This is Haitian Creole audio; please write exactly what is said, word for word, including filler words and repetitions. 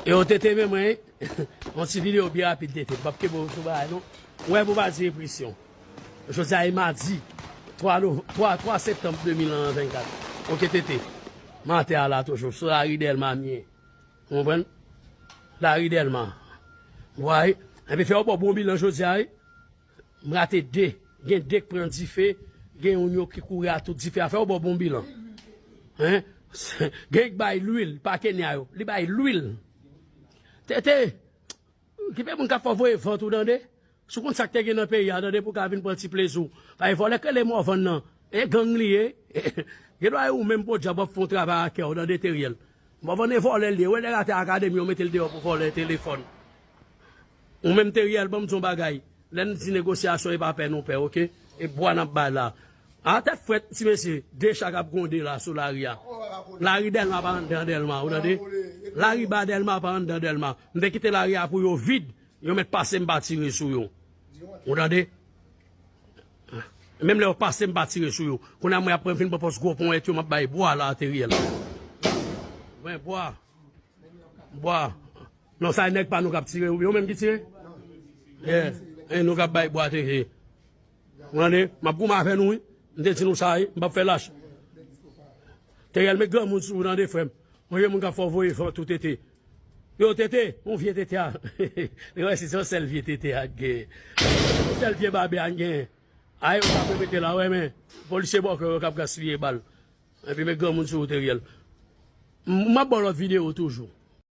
Yo, Tete, men mwen, yon ti videyo byen rapid, Tete. M p ap kenbe w sou bagay, non. Mwen, pou pa di enpresyon. Jodi a, e madi, twa nov-, twa, twa septanm de mil vennkat. Oke, Tete. Maten a la toujou, sou lari Dèlma m ye. Ou konprann? Lari Dèlma. Vwayè. Epi fè w ba w bon bilan jodi a, wi. M rate de. Gen de k pran dife, gen youn yo ki kouri a tout dife a. Fè w ba w bon bilan. Hein? Gen k bay lwil, pa Kenya yo. Li bay lwil. Tete, kipe moun k ap fè w voye vant ou, tande? Si w konn sa k te gen nan peyi a, tande, pou w ka vin pran ti plezi w. Paske vòlè k rele Mòvann nan, e gang li ye. Gen dwa e ou menm podyab w ap fè yon travay a kè w, tande, Teriel. Mòvann e vòlè l ye. Wè nèg atè akademi yo mete l deyò pou vòlè telefòn. Ou menm, Teriel, ban m di yon bagay. Lè n di negosyasyon, e pa pè nou pè, oke? E bwa n ap bay la. A tèt frèt, ti mesye, de cha k ap gwonde la sou lari a. Lari Dèlma pa anndan Dèlma, ou tande? Lari ba Dèlma pa anndan Dèlma. M te kite lari a pou yo vid, yo mèt pase m pa tire sou yo. Ou tande? Menm lè yo pase m pa tire sou yo. Kounye a mwen ap pran vin pran pòs gwo ponyèt yo, m ap bay bwa la, Teriel. Mwen bwa. Bwa. Non, sa e nèg pa nou k ap tire, yo menm ki tire? Yeah. E nou k ap bay bwa, Tete. Ou tande? M ap goumen avè nou, wi. M te di nou sa, wi. M p ap fè lach. Teriel, met granmoun sou ou, tande, frè m. Mwen, gen moun k ap fè w voye vant ou, Tete. Yo, Tete, yon vye Tete a. Li wè si se yon sèl vye Tete a k gen. Yon sèl vye babe a k gen. Ay, yo k ap repete la, wè, men. Polisye bòkè yo k ap gaspiye bal. Epi met granmoun sou ou, Teriel. M, m ap ba w lòt videyo toujou.